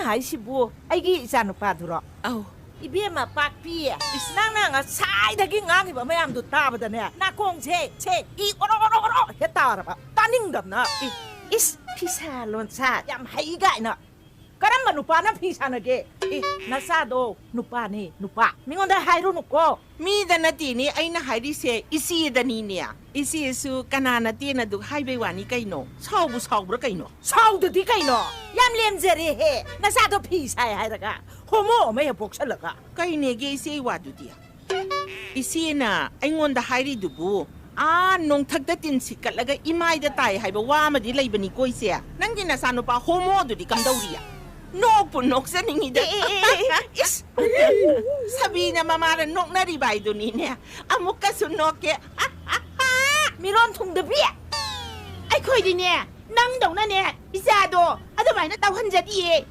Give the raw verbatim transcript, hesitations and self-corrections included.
ꯍꯥꯏꯁꯤꯕꯨ ꯑꯩꯒꯤ ꯏꯆꯥ ꯅꯨꯄꯥꯗꯨꯔꯣ? ꯑꯧ꯫ ꯏꯕꯦꯝꯃ ꯄꯥꯛꯄꯤ, ꯏꯁ, ꯅꯪꯅ ꯉꯁꯥꯏꯗꯒꯤ ꯉꯥꯡꯉꯤꯕ ꯃꯌꯥꯝꯗꯨ ꯇꯥꯕꯗꯅꯦ, ꯅꯥꯀꯣꯡꯁꯦ ꯁꯦ ꯏ ꯑꯣꯔꯣ ꯑꯣꯔꯣ ꯑꯣꯔꯣ ꯍꯦꯛ ꯇꯥꯔꯕ꯫ ꯇꯥꯅꯤꯡꯗꯕꯅ꯫ ꯏ, ꯏꯁ, ꯐꯤꯁꯥ ꯂꯣꯟꯁꯥ ꯌꯥꯝ ꯍꯩ ꯀꯥꯏꯅ꯫ ꯀꯔꯝꯕ ꯅꯨꯄꯥꯅ ꯐꯤ ꯁꯥꯟꯅꯒꯦ? ꯏ, ꯅꯆꯥꯗꯣ ꯅꯨꯄꯥꯅꯦ, ꯅꯨꯄꯥ꯫ ꯃꯤꯉꯣꯟꯗ ꯍꯥꯏꯔꯨꯅꯨꯀꯣ꯫ ꯃꯤꯗ ꯅꯠꯇꯦꯅꯦ ꯑꯩꯅ ꯍꯥꯏꯔꯤꯁꯦ, ꯏꯆꯦꯗꯅꯤꯅꯦ꯫ ꯏꯆꯦꯁꯨ ꯀꯅꯥ ꯅꯠꯇꯦꯅ ꯑꯗꯨꯛ ꯍꯥꯏꯕꯩ ꯋꯥꯅꯤ ꯀꯩꯅꯣ? ꯁꯥꯎꯕꯨ ꯁꯥꯎꯕ꯭ꯔꯥ ꯀꯩꯅꯣ? ꯁꯥꯎꯗꯗꯤ ꯀꯩꯅꯣ? ꯌꯥꯝ ꯂꯦꯝꯖꯔꯦꯍꯦ, ꯅꯆꯥꯗꯣ ꯐꯤ ꯁꯥꯏ ꯍꯥꯏꯔꯒ꯫ ꯍꯣꯃꯣ ꯑꯃ ꯍꯦꯛ ꯄꯣꯛꯁꯜꯂꯒ꯫ ꯀꯩꯅꯦꯒꯦ ꯏꯆꯦ ꯋꯥꯗꯨꯗꯤ? ꯏꯆꯦꯅ ꯑꯩꯉꯣꯟꯗ ꯍꯥꯏꯔꯤꯗꯨꯕꯨ ꯑꯥ ꯅꯣꯡꯊꯛꯇ ꯇꯤꯟ ꯁꯤꯠꯀꯠꯂꯒ ꯏꯃꯥꯏꯗ ꯇꯥꯏ ꯍꯥꯏꯕ ꯋꯥ ꯑꯃꯗꯤ ꯂꯩꯕꯅꯤꯀꯣ ꯏꯆꯦ꯫ ꯅꯪꯒꯤ ꯅꯆꯥꯅꯨꯄꯥ ꯍꯣꯃꯣꯗꯨꯗꯤ ꯀꯝꯗꯧꯔꯤ? ꯅꯣꯛꯄꯨ ꯅꯣꯛꯆꯅꯤꯡꯉꯤꯗ꯫ ꯑꯦ, ꯑꯦ, ꯑꯦ, ꯑꯦ, ꯏꯁ! ꯁꯥꯕꯤꯅ ꯃꯃꯥꯗ ꯅꯣꯛꯅꯔꯤꯕ ꯍꯥꯏꯗꯨꯅꯤꯅꯦ꯫ ꯑꯃꯨꯛꯀꯁꯨ ꯅꯣꯛꯀꯦ꯫ ꯃꯤꯔꯣꯟ ꯊꯨꯡꯗꯕꯤ! ꯑꯩꯈꯣꯏꯗꯤꯅꯦ, ꯅꯪꯗꯧꯅꯅꯦ, ꯏꯆꯥꯗꯣ ꯑꯗꯨꯃꯥꯏꯅ ꯇꯧꯍꯟꯖꯗꯤꯌꯦ꯫